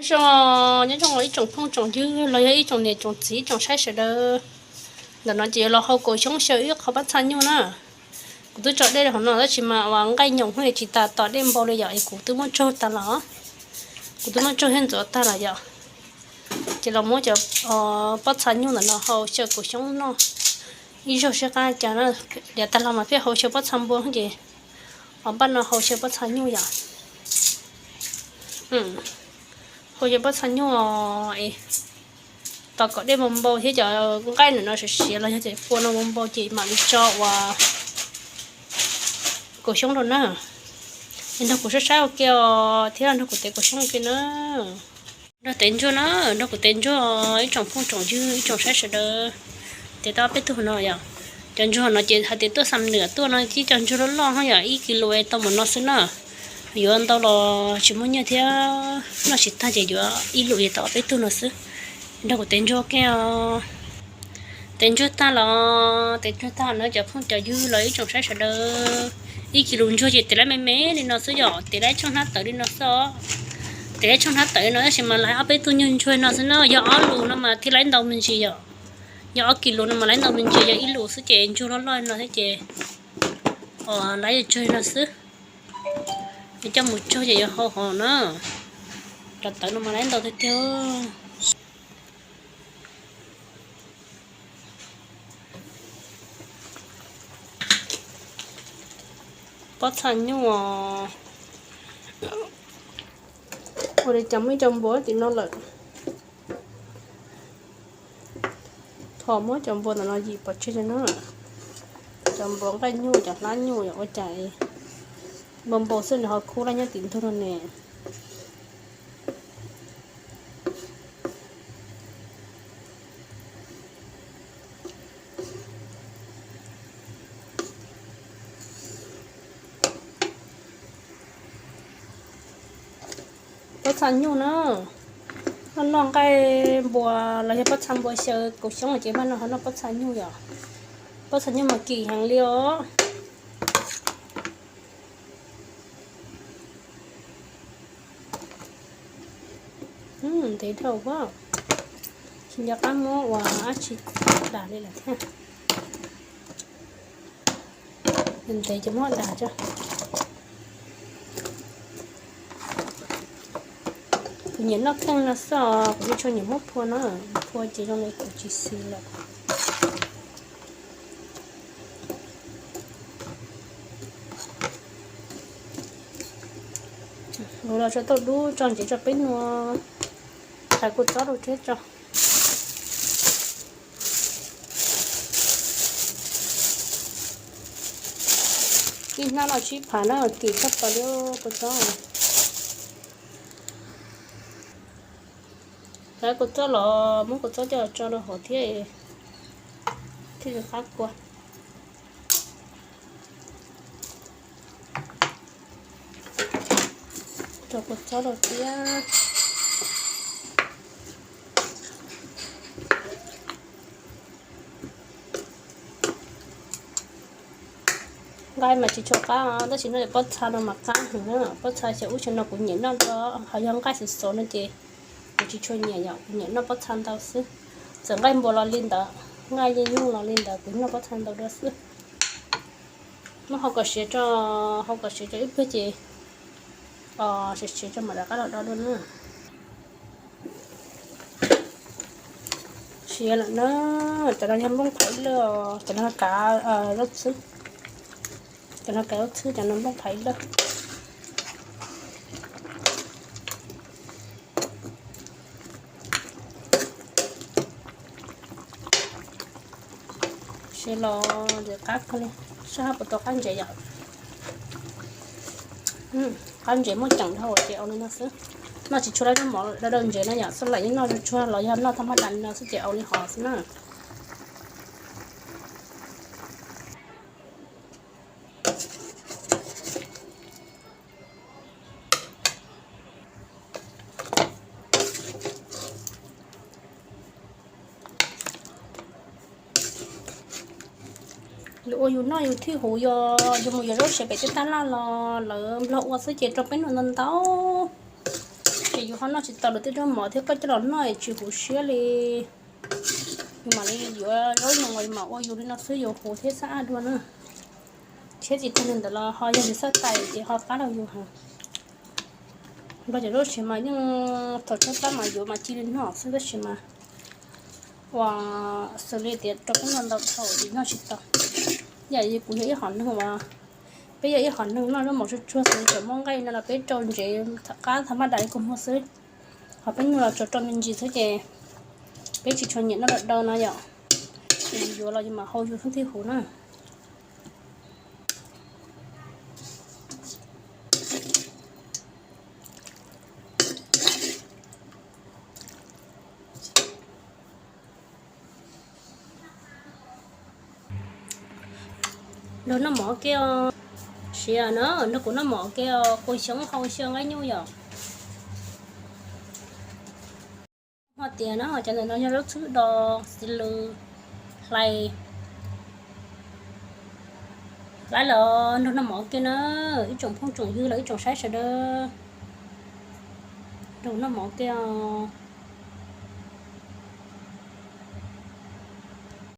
Zoo, nyob zoo ib tsoom phooj tsoom ywg los yog ib tsoom niam tsoom txiv tsoom saib sawv daws. Ntawm no ces yuav los hau kaus xyoob xyaw ib qho pob txha nyuj na. Kuv twb tso dej rau hauv no tab sis mas uas nqaij nyoos hwj tsis tas tos dej npau li yom, es kuv twb muab tsaug tag los, kuv twb muab tsaug thiab ntxuav tag los yom. Ces los muab cov pob txha nyuj ntawm no hau xyaw kaus xyoob noj ib zaug seb qab cas na. Liam tag los mas pheej hau xyaw pob txha npua ces, os, npaj no hau xyaw pob txha nyuj yom. Hau xyaw pob txha nyuj es tos kom dej npau npau thiab cov nqaij ntawm no siav siav los yog tias kua no npau npau ces mam li tso uas kaus xyoob rau na. Es nrog kuv saib saib ua ke os thiab nrog kuv tev kaus xyoob ua ke na. Nrog tev ntsuag na, nrog kuv tev ntsuag ib tsoom phooj tsoom ywg ib tsoom saib sawv daws. Tev tau ob peb tug no yom. Cov ntsuag no ces hais tias tuaj Xam Nwm tuaj no ces cov ntsuag loj loj no yom, ib kis lus es tau mus no xwb na. Yuav ntau los tsis muaj nyiaj thiab, noj tsis tag ces yuav ib lus es tau ob peb tug no xwb. Nrog kuv tev ntsuag ua ke os. Tev ntsuag tag los, tev ntsuag tag no cov phooj cov ywg los ib tsoom saib sawv daws. Ib kis lus ntsuag ces tev laib me me li no xwb yom, tev laib tshooj hnab tawv li no xwb os. Tev laib tshooj hnab tawv li no tab sis mas laib ob peb tug nyuag ntsuag no xwb na, yog ob lus no mas thiaj laib ntau me ntsis yom. Yog ob kis lus no mas laib ntau me ntsis, yog ib lus xwb ces ntsuag loj loj li no thiab ces, os, laib tsawg li no xwb. Yog coj mus tsaug ces yuav hau hov na. Cov tawv no mas laib ntau tiag tiag. Pob txha nyuj os. Ua li cas muaj ib co npua tim no lawm. Thov muab cov npua ntawm no yim pov tseg li na. Cov npua nqaij nyuj cov hlab nyuj ua cas npau npau xwb nws ho khub laj nyob tim ntug no ne. Pob txha nyuj na, noj noj nqaij npua los yog pob txha npua xyaw kaus xyoob ces npaj no ho noj pob txha nyuj yom. Pob txha nyuj mas kim heev li os. Ntev dhau, tsis nco qab muab ua dab tsi dag li lawm thiab. Ntev ces muab dag tso. Kuv nyiam noj kheej no xwb os, kuv tsis tshua nyiam muab phua no, phua ces zoo li kuv tsis xis lawm. Kuv los tso tauj dub tso ntsev tso peb nua, thaiv kua txob rau thiab tso. Ib hnab no sib phav na, kim tshaj plaws li kua txob. Thaiv kua txob los muab kua txob coj tso rau hauv thiab, thiaj li qab kua. Tso kua txob rau thiab. Nqaij mas tsis tshua qab tab sis noj pob txha no mas qab heev na. Pob txha xyaw ub xyaw no kuv nyiam noj dua, ho yog nqaij xov xov no ces kuv tsis tshua nyiam yom, kuv nyiam noj pob txha ntau xwb. Txawm nqaij npua los li ntawd, nqaij nyuj los li ntawd kuv noj pob txha ntau dua xwb. Muab hau kom siav tso, hau kom siav tso ib pliag ces siav siav tso mam rov qab los do dua na. Siav lawm na, cov no yog nplooj phaiv lawj, cov no kav zaub txhwb, cov no kav zaub txhwb, cov no nplooj phaiv lawj. Siav los ntxim qab kawg li, saib ho puas tau qab ntsev yom. Qab ntsev muaj ceem dhau ces ua li no xwb. Noj tsis tshua laib zaub mov dav dav ntsev no yom, xab laim yeej noj tsuag tsuag los yog noj tag mab dam li no xwb ces ua li hov xwb na. Yus ua yus noj yus thiaj huv, yog yus mus yuav zaub siav pem tej tab laj los lawv nplog ua xwb ces rau peb noj ntau ntau. Ces yus ho noj tsis tau lawv tej zaub mov thiab koj coj los noj es tsis huv siab li. Yus mam li yuav zaub no los yus mam ua yus li no xwb, yus huv thiab xab ab dua na. Thiab tsis tag li ntawd los ho yog yus xav tau ces ho qab rau yus heev. Npawg cov zaub siav mas yeej thaum tshaib plab mas yuav mas cia li noj xwb tab sis mas ua xws li tias rau kub ntau ntau dhau ces noj tsis tau. Yam li kuv yog ib hom neeg uas, peb yog ib hom neeg noj zaub mov tsuag tsuag xws li cov muaj nqaij no los peb rau ntsev qab tha maj dais li kua muag xwb. Ho peb nyuag los tsuas rau me ntsis xwb ces peb tsis tshua nyiam noj daw daw no yom. Ces yus yuav los yus mam hau yus xub thib huv na. Nrog noj mov kiag, siav na, nrog kuv noj mov kiag, kua xyoob hau xyaw nqaij nyuj yom. Hais tias na cov ntawm no yog zaub txhwb do xws li hlais, hlais los nrog noj mov kiag na, ib tsoom phooj tsoom ywg los ib tsoom saib sawv daws, nrog noj mov kiag os.